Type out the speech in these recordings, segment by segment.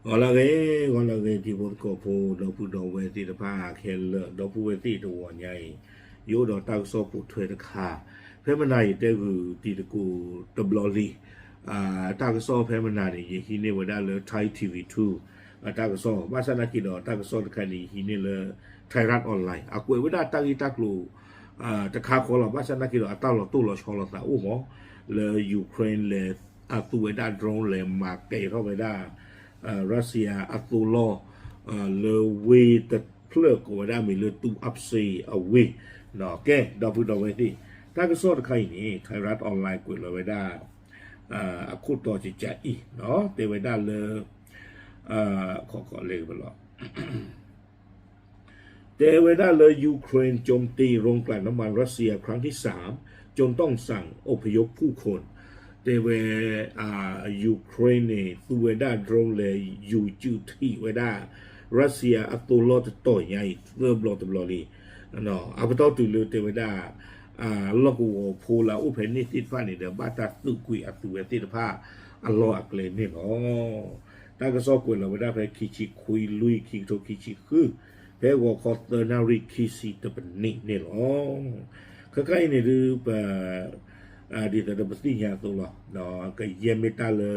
ဂီၤလၢအဂ့ၤ, ဂီၤလၢအဂ့ၤ တံၤဖိသကိးဖိ ဒီပုၢ်ဒီဝဲၢ်သ့ၣ်တဖၣ်ခဲလၢာ်, ဒီပုၢ်ဝဲၢ်သ့ၣ်တဝီၤညါအံၤ, ယအိၣ်ဒီးတၢ်ကစီၣ်ပိာ်ထွဲတခါ, ဖဲမနၤယတဲဂုာ်တံၤသကိးတဘျီလံ. တၢ်ကစီၣ်ဖဲမနၤန့ၣ် ယဟံးန့ၢ်ဝဲဒၣ်လၢ Thai TV two တၢ်ကစီၣ်, ဘၣ်ဆၣ်သနာ်က့ဒီး တၢ်ကစီၣ်တခါန့ၣ် ယဟံးန့ၢ်လၢ Thai Rath Online အကွဲးဝဲဒၣ်တၢ်ဂ့ၢ်တၢ်ကျိၤ တခါဃီလီၤ. ဘၣ်ဆၣ်သနာ်က့ဒီး အတၢ်လီၤတိၢ်လီၤဆီလိာ်သးအိၣ်မး, လၢ Ukraine လဲၤအသူဝဲဒၣ် drone လဲၤမၤကဲၤထီၣ်ဝဲဒၣ် Russia အသိလီၢ် လၢဝ့ၢ်တဖျၢၣ်ကိးဝဲဒၣ်မ့ၢ်လၢ Tuapse အဝ့ၢ်, ကဲ ဒီပုၢ်ဒီဝဲၢ်သ့ၣ်, တၢ်ကစီၣ်တခါအံၤန့ၣ် Thai Rath Online ကွဲးလီၤဝဲဒၣ် အခိၣ်တီကကးအံၤ, တဲဝဲဒၣ်လၢ ခီခီလဲၤကပလီၤ တဲဝဲဒၣ်လၢ Ukraine โจมตีโรงกลั่นน้ำมันรัสเซียครั้งที่สาม จนต้องสั่งอพยพผู้คน တဲဝဲ Ukraine န့ၣ် သူဝဲဒၣ် drone လဲၤယူၤစုးထံးဝဲဒၣ် Russia အသိလီၢ်တတီၤညါအံၤ သၢဘျီတဘျီလံ. အပတီၢ်တုၤလၢတဲဝဲဒၣ် လီၢ်ကဝီၤဖိလၢအအိၣ်ဖဲန့ၣ်သ့ၣ်တဖၣ်န့ၣ်ဒီး ဘၣ်တၢ်သုးကွံာ်အသုဝဲသ့ၣ်တဖၣ်အလီၢ်အကျဲန့ၣ်လီၤ. တၢ်ကစီၣ်ကွဲးလီၤဝဲဒၣ်ဖဲခံဆံခွံလွံၢ် ခံကထိခံဆံဃု, ဖဲဂီၤခီသၢနၣ်ရံၣ်ခံဆံတပနံးန့ၣ်လီၤ. ခဲခါအံၤန့ၣ်ဒုး ပ ဒ်သိးဒီးပသ့ၣ်ညါအသိးလီၤ, ကယဲၢ်မ့ၢ်တၢ်လၢ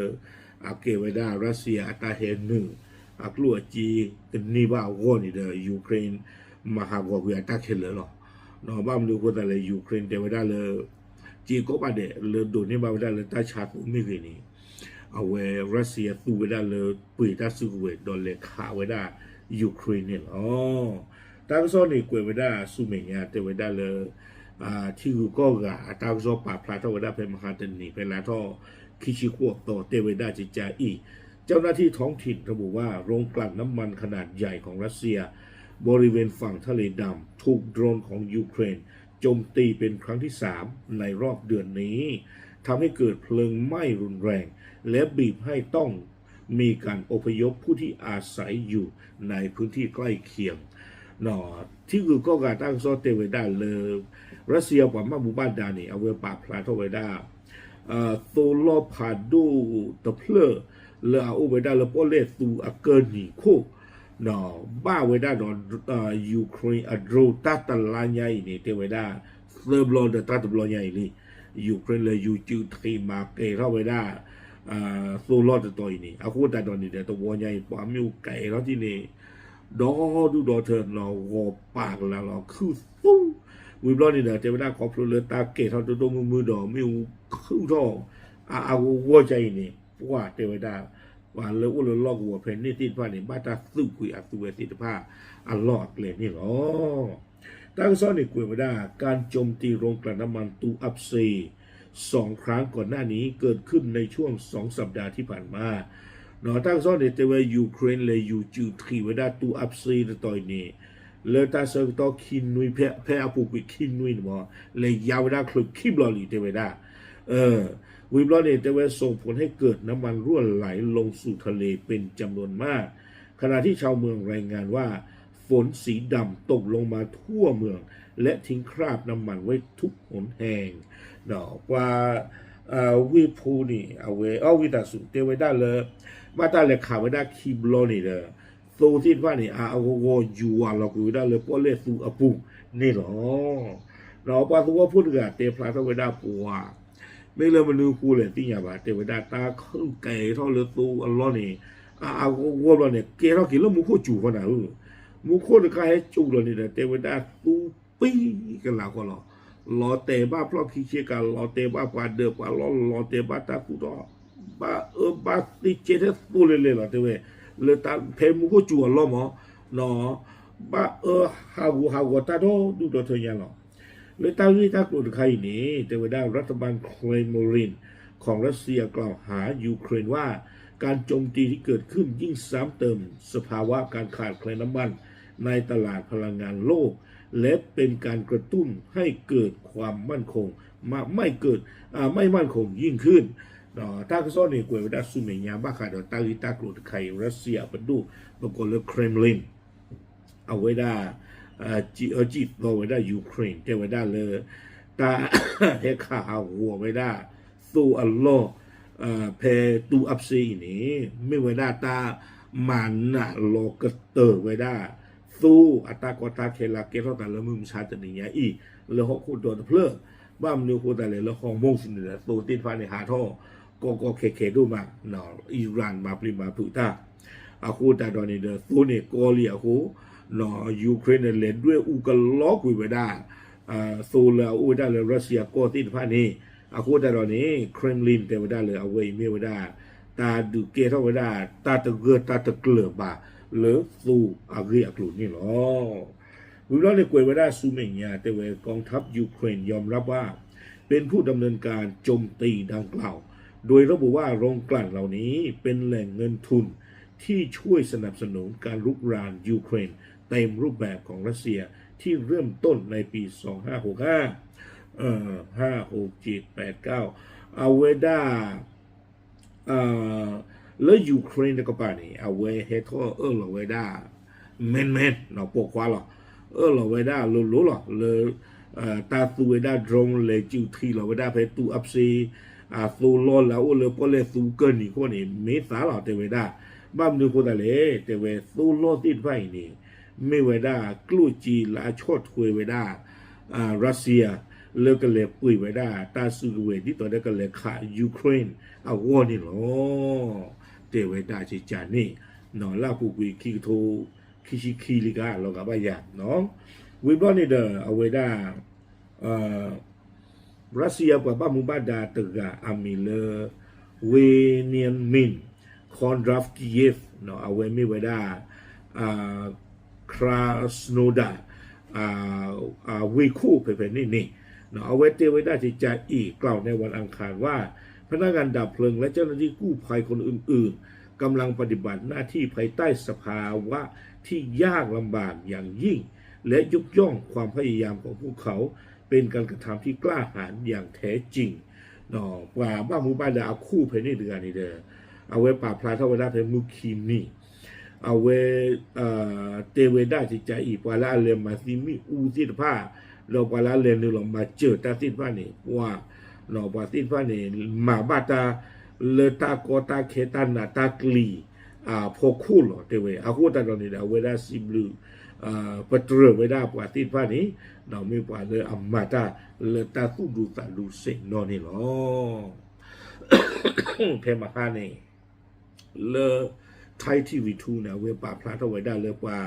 အကဲဝဲဒၣ် Russia အတၢ်ဟဲနုာ် အကျိၣ်အစ့တန့ၢ်ဘၣ်အဂီၢ်န့ၣ်ဒီး Ukraine မၤဟးဂီၤကွံာ်အတၢ်ခဲလၢာ်လီၤ. ဘၣ်မနုၤအဃိသတးလဲၣ် Ukraine တဲဝဲဒၣ်လၢ စ့ကိးဘၣ်ဒဲး လၢဒိးန့ၢ်ဘၣ်ဝဲဒၣ်လၢတၢ်ဆါသိမ့ၢ်ဂ့ၤန့ၣ် အဝဲ Russia သူဝဲဒၣ်လၢပှ့ၤတၢ်စုကဝဲၤဒီးလဲၤခးဝဲဒၣ် Ukraine န့ၣ်လီၤ. တၢ်ကစီၣ်န့ၣ်ကွဲးဝဲဒၣ်ဆူမဲာ်ညါ တဲဝဲဒၣ်လၢ ထံဂုၤကီၢ်ဂၤအတၢ်ကစီၣ်ပာ်ဖျါထီၣ်ဝဲဒၣ်ဖဲမဟါတနံၤ ဖဲလါထီၣ်ခံဆံဃိးသီ တဲဝဲဒၣ်ကကးအံၤ, เจ้าหน้าที่ท้องถิ่นระบุว่าโรงกลั่นน้ำมันขนาดใหญ่ของรัสเซียบริเวณฝั่งทะเลดำถูกโดรนของยูเครนโจมตีเป็นครั้งที่สามในรอบเดือนนี้ ทำให้เกิดเพลิงไหม้รุนแรง และบีบให้ต้องมีการอพยพผู้ที่อาศัยอยู่ในพื้นที่ใกล้เคียง ထံဂုၤကီၢ်ဂၤတၢ်ကစီၣ်တဲဝဲဒၣ်လၢ ရၢၡံယါပှၤဘၣ်မူဘၣ်ဒါန့ၣ် အဝဲပာ်ဖျါထီၣ်ဝဲဒၣ် သိလီၢ်ဖးဒိၣ်တဖျၢၣ် လၢအအိၣ်ဝဲဒၣ်လၢပီၣ်လဲၣ်သူအကၢၢ်နံၤခိၣ် ဘၣ်ဝဲဒၣ်ဒီး Ukraine အ drone တၢ်တလါညါအံၤန့ၣ် တဲဝဲဒၣ် သၢဘျီဒီးတၢ်တဘျီညါအံၤလံ. Ukraine လဲၤယူၤစုးထံးမၤကဲၤထီၣ်ဝဲဒၣ် သိလီၢ်တတီၤအံၤန့ၣ် အဃိသတးဒီးန့ၣ်ဒီး တဝီညါအံၤ ပှၤမ့ၣ်အူကဲၤထီၣ်ထံၣ်န့ၣ် ဒီဒူၣ်ဒီထၢ ဂီၤပာ်ကလၤလီၤခုၣ်သူ ဝံၤဘျီန့ၣ်ဒီး တဲဝဲဒၣ်ခီဖျိလၢတၢ်ကဲၤထီၣ်ဒိၣ်ဒိၣ်မုၢ်မုၢ်ဒီး မ့ၣ်အူခုၣ်ထီၣ် အါအါဂီၢ်ဂီၢ်ကါအံၤန့ၣ် ပှၤတဲဝဲဒၣ် ပှၤလၢအိၣ်လၢလီၢ်ကဝီၤဖဲန့ၣ်သ့ၣ်တဖၣ်န့ၣ် ဘၣ်တၢ်သုးကွံာ်အသုဝဲသ့ၣ်တဖၣ်အလီၢ်အကျဲန့ၣ်လီၤ. တၢ်ကစီၣ်န့ၣ်ကွဲးဝဲဒၣ် การโจมตีโรงกลั่นน้ำมัน Tuapse สองครั้งก่อนหน้านี้เกิดขึ้นในช่วงสองสัปดาห์ที่ผ่านมา တၢ်ကစီၣ်န့ၣ်တဲဝဲ Ukraine လဲၤယူၤစုးထံးဝဲဒၣ် Tuapse တတီၤအံၤန့ၣ် လၢတၢ်ဆၢကတီၢ်ခံနွံ ဖဲအပူၤကွံာ်ခံနွံန့ၣ်မ့ၢ် လဲၤယါဝဲဒၣ်ချုးခံဘျီလံ တဲဝဲဒၣ် ဝံၤဘျီန့ၣ် တဲဝဲ ส่งผลให้เกิดน้ำมันรั่วไหลลงสู่ทะเลเป็นจำนวนมาก ขณะที่ชาวเมืองรายงานว่าฝนสีดำตกลงมาทั่วเมืองและทิ้งคราบน้ำมันไว้ทุกหนแห่ง ပှၤ ဝ့ၢ်ဖိန့ၣ် အဝဲ အဝံသးစူၤ တဲဝဲဒၣ်လၢ ဘၣ်တၢ်လဲၤခးဝဲဒၣ်ခံဘျီန့ၣ်ဒီး သိသ့ၣ်တဖၣ်န့ၣ် အါအါဂီၢ်ဂီၢ်ယူၤဝၤလီၤကွံာ်ဝဲဒၣ်လၢပီၣ်လဲၣ်သူအပူၤန့ၣ်လီၤ. ဒီးပှၤသဝီဖိတဂၤတဲဖျါထီၣ်ဝဲဒၣ်ပှၤ မ့ၢ်လၢမနုၤဃိလဲၣ်သ့ၣ်ညါဘၣ် တဲဝဲဒၣ်တၢ်ခုၣ်ကဲၤထီၣ်လၢသိအလီၢ်န့ၣ် အါအါဂီၢ်ဂီၢ်ဘျီန့ၣ် ကဲထီၣ်က့ၤလၢမူခိၣ်စူၤဃီနၤဧၢ, မူခိၣ်တခါဟဲစူၤလီၤန့ၣ်ဒီး တဲဝဲဒၣ်သူပံကလးဃီလီၤ. လီၤတဲာ်ဘၣ်ဖျီၣ်ခံဆ့ကၤ လီၤတဲာ်ဘၣ်ပှၤဒၢးပှၤလီၢ် လီၤတဲာ်ဘၣ်တၢ်သူၣ်ထီၣ် ဘၣ်အၢဘၣ်သီကဲထဲသိလၢလဲၣ်လီၤ တဲဝဲ, လၢတၢ်ဖဲမူခိၣ်စူၤအလီၢ်မး ဘၣ်အၢဟးဂီၤဟးဂီၤတၢ်ဒီဒူၣ်ဒီထၢညါလီၤ. လၢတၢ်ဂ့ၢ်တၢ်ကျိၤတခါအံၤန့ၣ် တဲဝဲဒၣ် รัฐบาลเครมลินของรัสเซียกล่าวหายูเครนว่า การโจมตีที่เกิดขึ้นยิ่งซ้ำเติมสภาวะการขาดแคลนน้ำมันในตลาดพลังงานโลก และเป็นการกระตุ้นให้เกิดความมั่นคง ไม่เกิด ไม่มั่นคงยิ่งขึ้น တၢ်ကစီၣ်န့ၣ်ကွဲးဝဲဒၣ်ဆူမဲာ်ညါဘၣ်ဃးဒီးတၢ်ဂ့ၢ်တၢ်ကျိၤတခါအံၤ ရၢၡံယါပဒိၣ် ပကိးလၢ Kremlin အဝဲဒၣ် စံးအၢစံးသီဝဲဒၣ် Ukraine တဲဝဲဒၣ်လၢ တၢ်ဟဲခးဟးဂီၤဝဲဒၣ် သိအလီၢ် ဖဲ Tuapse အံၤန့ၣ် မ့ၢ်ဝဲဒၣ်တၢ် မၤနးလီၤကတၢၢ်ဝဲဒၣ် သိအတၢ်ကီတၢ်ခဲလၢကဲထီၣ်သးလၢမုၢ်မဆါတနံၤညါအံၤ လၢဟီၣ်ခိၣ်ဒီတဖျၢၣ်, ဘၣ်မနုၤအဃိသတးလဲၣ် လၢ Hormuz န့ၣ်ဒီး သိသ့ၣ်တဖၣ်န့ၣ် ဟးထီၣ်ကီကီခဲခဲဒိၣ်မး, Iran မၤပျံၤမၤဖုးတၢ်, အဃိသတးဒီးန့ၣ်ဒီး သိန့ၣ်ကီလံအဃိ Ukraine န့ၣ် လဲၤဒွဲၣ်အူကလီကွံာ်ဝဲဒၣ် သိလၢအအိၣ်ဝဲဒၣ်လၢ Russia ကီၢ်သ့ၣ်တဖၣ်န့ၣ်, အဃိသတးဒီးန့ၣ် Kremlin တဲဝဲဒၣ်လၢအဝဲအံၤမ့ၢ်ဝဲဒၣ် တၢ်ဒုးကဲထီၣ်ဝဲဒၣ် တၢ်တဂၢၢ်တၢ်တကျၢၤဘၣ်လၢသိအဂ့ၢ်အကျိၤန့ၣ်လီၤ. ဝံၤဘျီန့ၣ်ကွဲးဝဲဒၣ်ဆူမဲာ်ညါတဲဝဲ กองทัพยูเครนยอมรับว่า เป็นผู้ดำเนินการโจมตีดังกล่าว โดยระบุว่าโรงกลั่นเหล่านี้เป็นแหล่งเงินทุนที่ช่วยสนับสนุนการรุกรานยูเครนเต็มรูปแบบของรัสเซียที่เริ่มต้นในปีสองห้าหกห้า เอ่อ ห้า หก เจ็ด แปด เก้า အဝဲဒၣ် လၢ Ukraine တကပၤန့ၣ် အဝဲဟဲထီၣ်အၢၣ်လီၤဝဲဒၣ် မဲၢ်မဲၢ် ပိာ်ခွါလီၤ, အၢၣ်လီၤဝဲဒၣ်လိၤလိၤလီၤ လၢ တၢ်သူဝဲဒၣ် drone လဲၤစုးထံလီၤဝဲဒၣ်ဖဲတူ upstate အသိလီၢ်လၢအအိၣ်လၢပီၣ်လဲၣ်သူကၢၢ်နံၤခိၣ်န့ၣ် မ့ၢ်သးလီၤတဲဝဲဒၣ်, ဘၣ်မနုၤအဃိသတးလဲၣ် တဲဝဲသိလီၢ်သ့ၣ်တဖၣ်အံၤန့ၣ် မ့ၢ်ဝဲဒၣ်ကျိၣ်စ့လၢအဆီၣ်ထွဲဝဲဒၣ် Russia လၢကလဲၤပှ့ၤဝဲဒၣ်တၢ်စုကဝဲၤ ဒ်သိးဒီးကလဲၤခး Ukraine အဂီၢ်န့ၣ်လီၤ. တဲဝဲဒၣ်ကကန့ၣ် လၢအပူၤကွံာ်ခံကထိခံဆံခံလံကလီၤဂာ်ဘၣ်ယၤ, ဝံၤဘျီန့ၣ်ဒီး အဝဲဒၣ် Russia ပှၤဘၣ်မူဘၣ်ဒါတဂၤအမံၤလၢ Veniamin Kondratiev အဝဲမ့ၢ်ဝဲဒၣ် Krasnodar ဝ့ၢ်ခိၣ်ဖဲဖဲန့ၣ်န့ၣ် အဝဲတဲဝဲဒၣ်ကကအံၤ กล่าวในวันอังคารว่า พนักงานดับเพลิงและเจ้าหน้าที่กู้ภัยคนอื่นๆ กำลังปฏิบัติหน้าที่ภายใต้สภาวะที่ยากลำบากอย่างยิ่ง และยกย่องความพยายามของพวกเขาเป็นการกระทำที่กล้าหาญอย่างแท้จริง ပှၤဘၣ်မူဘၣ်ဒါအခိၣ်ဖဲန့ၣ်တဂၤန့ၣ်ဒီး အဝဲပာ်ဖျါထီၣ်ဝဲဒၣ်ဖဲမုၢ်ခံနံၤ အဝဲ တဲဝဲဒၣ်ကကအံၤ ပှၤလၢအလဲၤမၤသံမ့ၣ်အူသ့ၣ်တဖၣ် ဒီးပှၤလၢအလဲၤနုာ်လီၤမၤစၢၤတၢ်သ့ၣ်တဖၣ်န့ၣ် ပှၤ ပှၤသ့ၣ်တဖၣ်န့ၣ် မၤဘၣ်တၢ် လၢတၢ်ကီတၢ်ခဲတၢ်နးတၢ်ကျံၤ အဖီခိၣ်လီၤ တဲဝဲ အဃိသတးဒီးန့ၣ်ဒီး အဝဲဒၣ်စံးဘျုး ပတြၢၤဝဲဒၣ်ပှၤသ့ၣ်တဖၣ်န့ၣ် ဒီးမ့ၢ်ပှၤလၢအမၤတၢ်လၢတၢ်သူၣ်ဒူသးဒူဆ့ၣ်နီၤန့ၣ်လီၤ. ဖဲမဟါန့ၣ် လၢ Thai ထံၣ်ဝံၤထူန့ၣ် အဝဲပာ်ဖျါထီၣ်ဝဲဒၣ်လၢပှၤ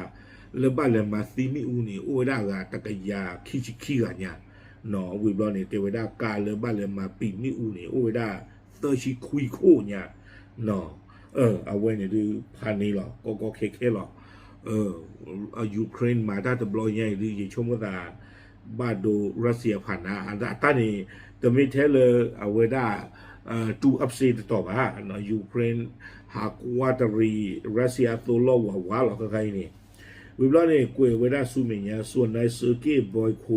လၢဘၣ်လဲၤမၤသံမ့ၣ်အူန့ၣ် အိၣ်ဝဲဒၣ်အဂၤတကယၤခံဆံခံဂၤညါ ဝံၤဘျီန့ၣ် တဲဝဲဒၣ်ကါလၢဘၣ်လဲၤမၤပံာ်မ့ၣ်အူန့ၣ် အိၣ်ဝဲဒၣ်သၢဆံခွံခိၣ်ညါ အဝဲန့ၣ်ဒုးဖးန့ၣ်လီၤ ကီကီခဲခဲလီၤ Ukraine မၤတၢ်တဘျီညါအံၤဒုး ယဆိကမိၣ်သး ဘၣ်ဒိ Russia ဖးနါ အတၢ်န့ၣ် တမ့ၢ်ထဲလၢ အဝဲဒၣ် တူ upstate တတီၤဘၣ် Ukraine ဟးကွၢ်တရံး Russia အသိလီၢ်ဝးဝးလီၤ ခဲခါအံၤန့ၣ် ဝံၤဘျီန့ၣ် ကွဲးဝဲဒၣ်ဆူမဲာ်ညါ ส่วนนายเซอร์เกย์ บอยโค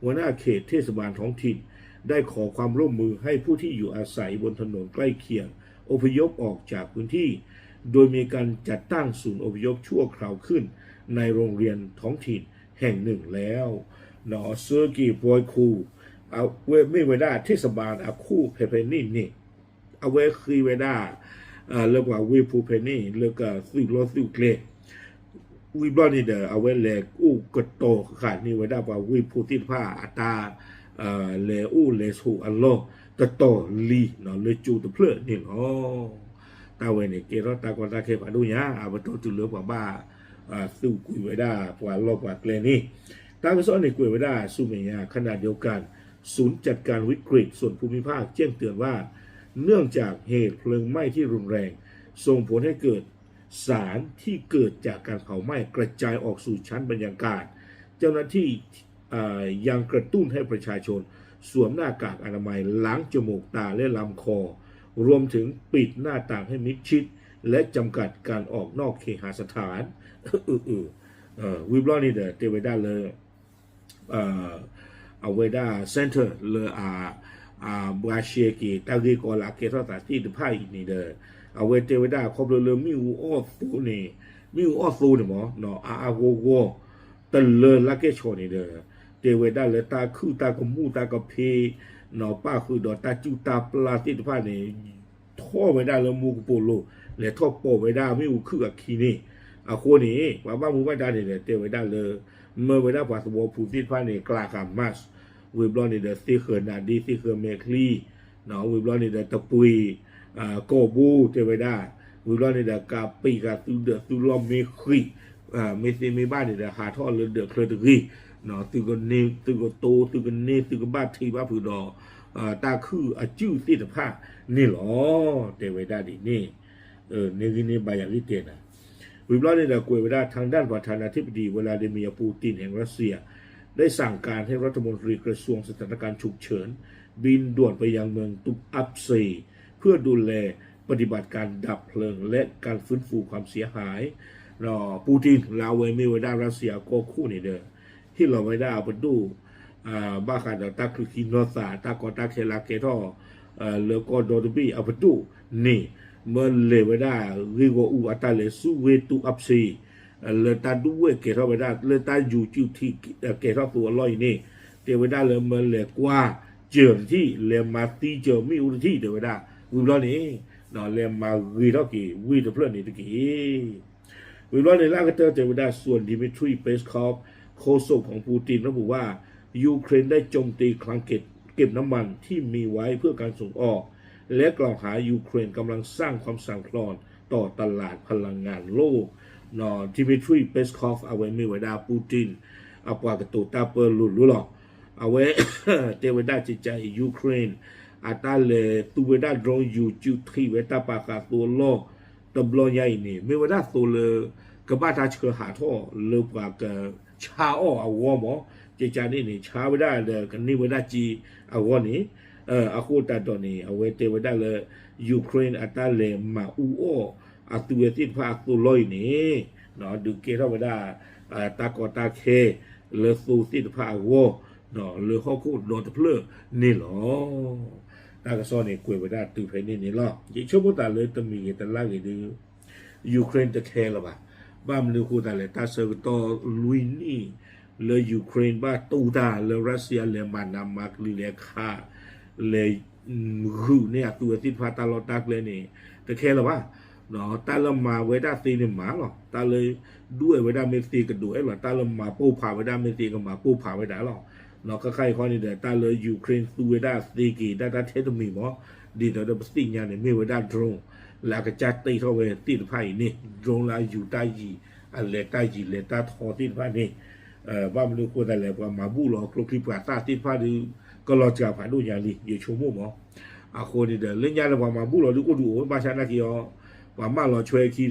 หัวหน้าเขตเทศบาลท้องถิ่น ได้ขอความร่วมมือให้ผู้ที่อยู่อาศัยบนถนนใกล้เคียงอพยพออกจากพื้นที่ โดยมีการจัดตั้งศูนย์อพยพชั่วคราวขึ้นในโรงเรียนท้องถิ่นแห่งหนึ่งแล้ว เซอร์เกย์ บอยโค အဝဲမ့ၢ်ဝဲဒၣ် เทศบาลအခိၣ်ဖဲဖဲန့ၣ်န့ၣ် အဝဲဃ့ဝဲဒၣ် လၢပှၤဝ့ၢ်ဖိဖဲန့ၣ် လၢကသုးလီၢ်သုးကျဲ ဝံၤဘျီန့ၣ်ဒီး အဝဲလဲၤအိၣ်ကတီၤဃာ်န့ၢ်ဝဲဒၣ်ပှၤဝ့ၢ်ဖိသ့ၣ်တဖၣ်အတၢ် လဲၤအိၣ်လဲၤဆိးအလီၢ်တတီၤလံ လၢကၠိတဖျၢၣ်န့ၣ်လီၤ. တၢ်ဝဲန့ၣ် ကဲထီၣ်တၢ်ကီတၢ်ခဲဖးဒိၣ်ညါ အပတီၢ်တုၤလၢပှၤဘၣ် သုးကွံာ်ဝဲဒၣ်ပှၤလီၢ်ပှၤကျဲန့ၣ် တၢ်ကစီၣ်န့ၣ်ကွဲးဝဲဒၣ်ဆူမဲာ်ညါ ขณะเดียวกัน ศูนย์จัดการวิกฤตส่วนภูมิภาคแจ้งเตือนว่า เนื่องจากเหตุเพลิงไหม้ที่รุนแรง ส่งผลให้เกิดสารที่เกิดจากการเผาไหม้กระจายออกสู่ชั้นบรรยากาศ เจ้าหน้าที่ ยังกระตุ้นให้ประชาชนสวมหน้ากากอนามัย ล้างจมูก ตา และลำคอ รวมถึงปิดหน้าต่างให้มิดชิด และจำกัดการออกนอกเคหสถาน ဝံၤဘျီန့ၣ်ဒီး တဲဝဲဒၣ်လၢ အဝဲဒၣ် center လၢ ဘှါရှဲက့ၤတၢ်ဂ့ၢ်ကီလၢအကဲထီၣ်သးသ့ၣ်တဖၣ်အံၤန့ၣ်ဒီး အဝဲတဲဝဲဒၣ်ခီဖျိလၢမ့ၣ်အူအီၣ်သိန့ၣ် မ့ၣ်အူအီၣ်သိန့ၣ်မ့ၢ် အါအါဂီၢ်ဂီၢ် တလၢလၢကဲၣ်ဆိးန့ၣ်ဒီး တဲဝဲဒၣ်လၢတၢ်ခုၣ်တၢ်ကမူၣ်တၢ်ကဖ့ ပၣ်ဃုာ်ဒီးတၢ်ကူၣ်တၢ်ပျၢ်သ့ၣ်တဖၣ်န့ၣ် ထီၣ်ဝဲဒၣ်လၢမူကပိာ်လိၤ လဲၤထီၣ်ပိာ်ဝဲဒၣ်မ့ၣ်အူခုၣ်အခံန့ၣ်, အဃိန့ၣ် ပှၤဘၣ်မူဘၣ်ဒါန့ၣ်ဒီး တဲဝဲဒၣ်လၢ မၢဝဲဒၣ်ပှၤသဝီဖိသ့ၣ်တဖၣ်န့ၣ် ကျးဃာ် mask, ဝံၤဘျီန့ၣ်ဒီး သ့ဃၢၤနါဒ့ သ့ဃၢၤမဲာ်ချံ, ဝံၤဘျီန့ၣ်ဒီး တပှ့ၤ ကိာ်ဘိ တဲဝဲဒၣ်, ဝံၤဘျီန့ၣ်ဒီး ကးပံာ်ဃာ်သုဒၢးသုလီၢ်မ့ၢ်ဃံး, မ့ၢ်သ့မ့ၢ်ဘၣ်န့ၣ်ဒီး ဟးထီၣ်လၢဒၢးချၢတဂ့ၤ, သုကတိ သုကန့ၢ် သုကဘၣ်ထံၣ်ဘၣ်ဖုးဒီး တၢ်ခုၣ်အစုၣ်သ့ၣ်တဖၣ်န့ၣ်လီၤ. တဲဝဲဒၣ်ဒ်န့ၣ် န့ၢ်ဂံၢ်န့ၢ်ဘါယၤဂ့ၤတဲနၤ, ဝံၤဘျီန့ၣ်ဒီးကွဲးဝဲဒၣ် ทางด้านประธานาธิบดีวลาดิเมียร์ปูตินแห่งรัสเซีย ได้สั่งการให้รัฐมนตรีกระทรวงสถานการณ์ฉุกเฉินบินด่วนไปยังเมืองตุอับเซ เพื่อดูแลปฏิบัติการดับเพลิงและการฟื้นฟูความเสียหาย ပူၤတံၣ် လၢအဝဲမ့ၢ်ဝဲဒၣ်ရၢစံယၤကီၢ်ခိၣ်န့ၣ်ဒီး ဟ့ၣ်လီၤဝဲဒၣ်အပဒိၣ် ဘၣ်ဃးဒီးတၢ်ချုးခံနီၢ်သး တၢ်ကီတၢ်ခဲလၢကဲထီၣ် လၢကီၢ်ဒီတဘ့ၣ်အပဒိၣ်န့ၣ် မၢလဲၤဝဲဒၣ်ဂ့ၢ်ဂီၢ်အူအတၢ်လဲၤဆူဝ့ၢ်တူအပ်ၣ်စ့ လၢတၢ်ဒုးဝဲၢ်ကဲထီၣ်ဝဲဒၣ် လၢတၢ်ယူၤစုးထံးကဲထီၣ်သိးအလီၢ်အံၤန့ၣ် တဲဝဲဒၣ်လၢမၢလဲၤကွၢ်စၢၤတထံၣ် လဲၤမၤသံစၢၤမ့ၣ်အူတထံၣ် တဲဝဲဒၣ် ဝံၤဘျီန့ၣ် လဲၤမၤဂ့ၤထီၣ်က့ၤဝ့ၢ်တဖျၢၣ်န့ၣ်တက့ၢ်. ဝံၤဘျီန့ၣ်လၢအကတၢၢ်တဲဝဲဒၣ် ส่วนดิมิทรี เพสคอฟ โฆษกของปูตินระบุว่า ยูเครนได้โจมตีคลังเก็บเก็บน้ำมันที่มีไว้เพื่อการส่งออก และกล่าวหายูเครนกำลังสร้างความสั่นคลอนต่อตลาดพลังงานโลก Dmitry Peskov အဝဲမ့ၢ်ဝဲဒၣ် Putin အပှၤကတိၤတၢ်ပၢလိၤလိၤလီၤ. အဝဲ တဲဝဲဒၣ် ကကးအံၤ Ukraine အတၢ်လဲၤသူဝဲဒၣ် drone ယူၤစုးထံးဝဲတၢ်ပာ်ဃာ်သိးအလီၢ် တဘျီညါအံၤန့ၣ် မ့ၢ်ဝဲဒၣ်သိးလၢ ကဘၣ်တၢ်ဆှၢဟးထီၣ်လၢပှၤကဆါအီၣ်အဂီၢ်မး ကကးန့ၣ်န့ၣ် ဆါဝဲဒၣ်ဒီးကန့ၢ်ဝဲဒၣ်က့အဂီၢ်န့ၣ် အဃိသတးဒီးန့ၣ် အဝဲတဲဝဲဒၣ်လၢ Ukraine အတၢ်လဲၤမၤအူအီၣ်အသုဝဲသ့ၣ်တဖၣ်အသိးလီၢ်အံၤန့ၣ် ဒုးကဲထီၣ်ဝဲဒၣ် တၢ်ကီတၢ်ခဲ လၢသိသ့ၣ်တဖၣ်အဂီၢ် လၢဟီၣ်ခိၣ်ဒီတဖျၢၣ်န့ၣ်လီၤ. တၢ်ကစီၣ်န့ၣ်ကွဲးဝဲဒၣ်တုၤဖဲန့ၣ်န့ၣ်လီၤ. ယဆိကမိၣ်သးလၢတမံၤဂ့ၤတလါဂ့ၤဒုး Ukraine တခဲလၢၤဘၣ်. ဘၣ်မနုၤအဃိသတးလဲၣ် တၢ်ဆၢကတီၢ်လွံၢ်နံၣ် လၢ Ukraine ဘၣ်တူၢ်တၢ်လၢ Russia လဲၤမၤနးမၤကလုၤလဲၤခး လဲၤ ဂုာ်န့ၢ်အသုဝဲသ့ၣ်တဖၣ်တၢ်လီၢ်တၢ်ကျဲန့ၣ် တခဲလၢၤဘၣ်. တၢ်လၢမၤဝဲဒၣ်သ့န့ၣ်မၤလီၤ. တၢ်လၢ ဒွဲၣ်ဝဲဒၣ်မ့ၢ်သ့ကဒွဲၣ်လီၤ. တၢ်လၢမၤပိၢ်ဖးဝဲဒၣ်မ့ၢ်သ့ကမၤပိၢ်ဖးဝဲဒၣ်လီၤ. ခါခါအံၤခီန့ၣ်ဒီး တၢ်လၢ Ukraine သူဝဲဒၣ်သ့က့ၤဒၣ်တၢ်ထဲတမံၤမး ဒ်သိးဒီးပသ့ၣ်ညါန့ၣ် မ့ၢ်ဝဲဒၣ် drone လၢအကစၢ်တ့ထီၣ်ဝဲသ့ၣ်တဖၣ်အံၤန့ၣ် drone လၢအယူၤတၢ်ယံၤ အလဲၤတၢ်ယံၤလဲၤတၢ်ထီသ့ၣ်တဖၣ်န့ၣ် ဘၣ်မနုၤအဃိသတးလဲၣ် ပှၤမၤဘူၣ်လီၤကျိချံပှၤသၣ်သ့ၣ်တဖၣ်ဒီး ကလီၤစှၤဖးဒိၣ်ညါလံ ယဆိကမိၣ်မး. အဃိန့ၣ်ဒီး လၢညါဒီးပှၤမၤဘူၣ်လီၤဒုးအိၣ်ဒုးအိၣ် ဘၣ်ဆၣ်နာ်က့ၤအီၤ ပှၤမၢလီၤဆွဲခံဒီး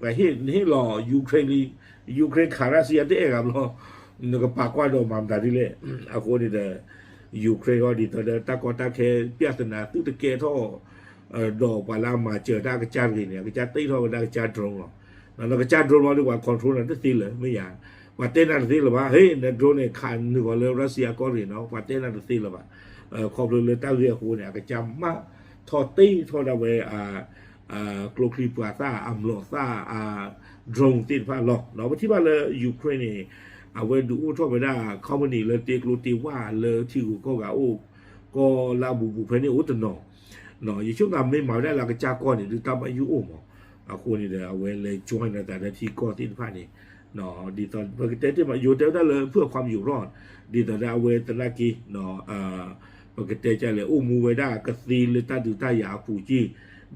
ပှၤဟ့ၣ်လီၤ Ukraine လံ Ukraine ခး Russia တအဲၣ်ဂၤဘျီ နကပာ်ကွၢ်ဒီးမၤမတၤဒ်လဲၣ်. အဃိန့ၣ်ဒီး Ukraine အီၤဒ်သိးဒီးတၢ်ကီတၢ်ခဲ ပြဿနာ သုတကဲထီၣ် ဒီးပှၤလၢအမၤစၢၤတၢ်အကစၢ်တဂ့ၤန့ၣ် အကစၢ်တ့ထီၣ်ဝဲဒၣ်အကစၢ် drone လီၤ. နကစၢ် drone လီၤဒီးပှၤ control နၤတသ့လၢၤ မ့ၢ်ယၤ ပှၤတဲနၤတသ့လၢၤဘၣ် ဟ့ၣ် န drone န့ၣ် ခးနုာ်ဃီၤလၢ Russia ကီၢ်တဂ့ၤနီၤ ပှၤတဲနၤတသ့လၢၤဘၣ်. ခီဖျိလၢတၢ်ဂ့ၢ်အဃိန့ၣ် အကစၢ်မၢထီၣ်တ့ထီၣ်ဒၣ်ဝဲ ကျိချံပှၤသၣ် အမျိာ်သၣ် အ drone သ့ၣ်တဖၣ်လီၤ. ပထံၣ်ဘၣ်လၢ Ukraine န့ၣ် အဝဲဒုးအိၣ်ထီၣ်ဝဲဒၣ် company လၢတ့ကျိတ့ဝၣ်လၢထံဂုၤကီၢ်ဂၤအိၣ် ကီၢ်လၢအဘူးဘူးဖဲန့ၣ်အိၣ်တနီၤ ယဆိကမိၣ်မ့ၢ်မၤဝဲဒၣ်လၢအကစၢ်ကီၢ်န့ၣ် ဒုးတၢ်ဘၣ်ယိၣ်အိၣ်မး. အဃိန့ၣ်ဒီး အဝဲလဲၤ join ဒီးသးလၢထံကီၢ်သ့ၣ်တဖၣ်န့ၣ် ဒ်သိးပကတဲတ့ၢ်မး ယိၤတဲဝဲဒၣ်လၢ เพื่อความอยู่รอด ဒ်သိးဒီးအဝဲသနာ်က့ ပကတဲကလဲၣ် အိၣ်မူဝဲဒၣ်ကသ့လၢတၢ်ဒုးတၢ်ယၤအပူၤက့ၢ်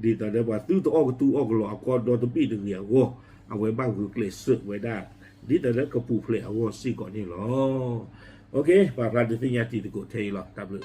ဒ်သိးဒီးပှၤသုတအီၣ်ကသူအီၣ်ကလီၤအကီၢ်ဒီတဘ့ၣ်တဂ့ၤအဂီၢ် အဝဲဘၣ်ဂုာ်ကျဲးစၢးဝဲဒၣ် ဒ်သိးဒီးကပူၤဖျဲးအဂီၢ်စ့ၢ်ကီးန့ၣ်လီၤ. ပာ်ဖျါဒုးသ့ၣ်ညါတံၤသကိးထဲအံၤလီၤ. တၢ်ဘျုး